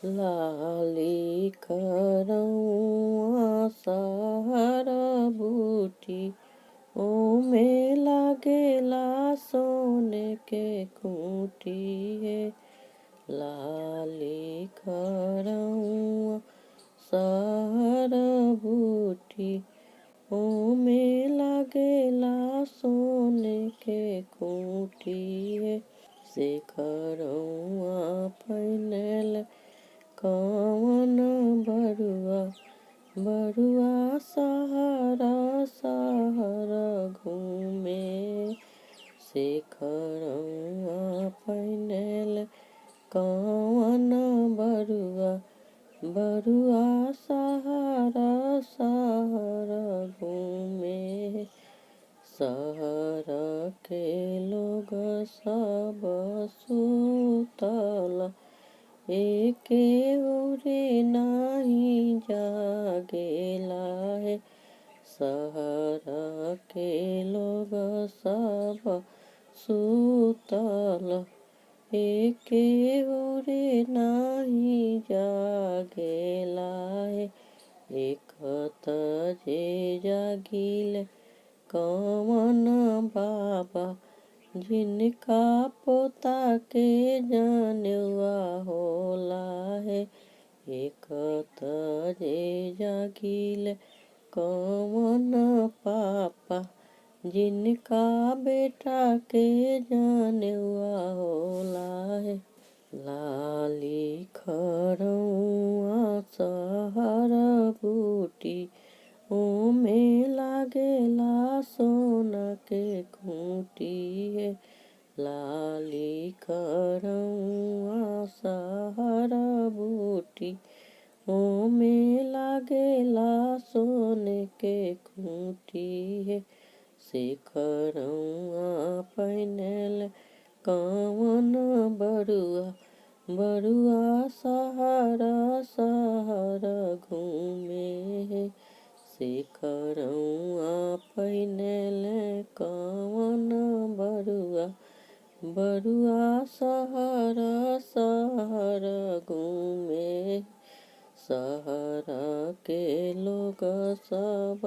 लाली खरौआ सहर बूटी, ओमे लागेला सोने के खूंटी हे। लाली खरौआ सहर बूटी, ओमे लागेला सोने के खूंटी हे। से खरौआ पहिनल कवन बरुआ, बरुआ सहारा सहारा घूमे। से खरौआ पहिनल कवन बरुआ, बरुआ सहारा सहारा घूमे। शहर के लोग सब सुतल, एके ओरे नाही जागेला हे। शहर के लोग सब सुतल, एके ओरे नाही जागेला हे। एक त जे जागिल कवन बाबा, जिनका पोता के जनेउआ होला हे। एक त जे जागिल कवन पापा, जिनका बेटा के जनेउआ होला हे। लाली खरौआ सहर बूटी, ओमे लागेला सोना के खूंटी हे। लाली खरौआ सहर बूटी, ओमे लागेला सोने के खूंटी हे। से खरौआ पहिनल कवन बरुआ, बरुआ सहारा सहारा घूमे हे। से खरौआ पहिनल कवन बरुआ, बरुआ सहारा सहारा घूमे। शहर के लोग सब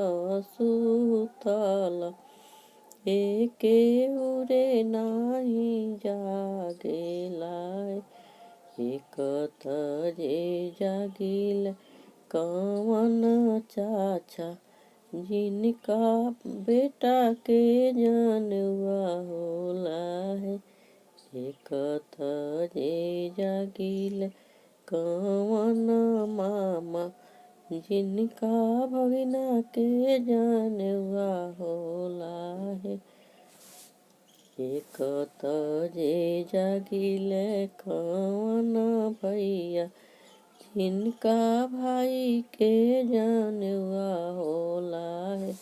सुतल, एके ओरे नाही जागेला। एक त जे जागिल कवन चाचा, जिनका बेटा के जनेउआ होला हे। एक त जे जागिल कवन मामा, जिनका भगिना के जनेउआ होला हे। एक त जे जागिल कवन भैया, जिनका भाई के जनेउआ होला हे।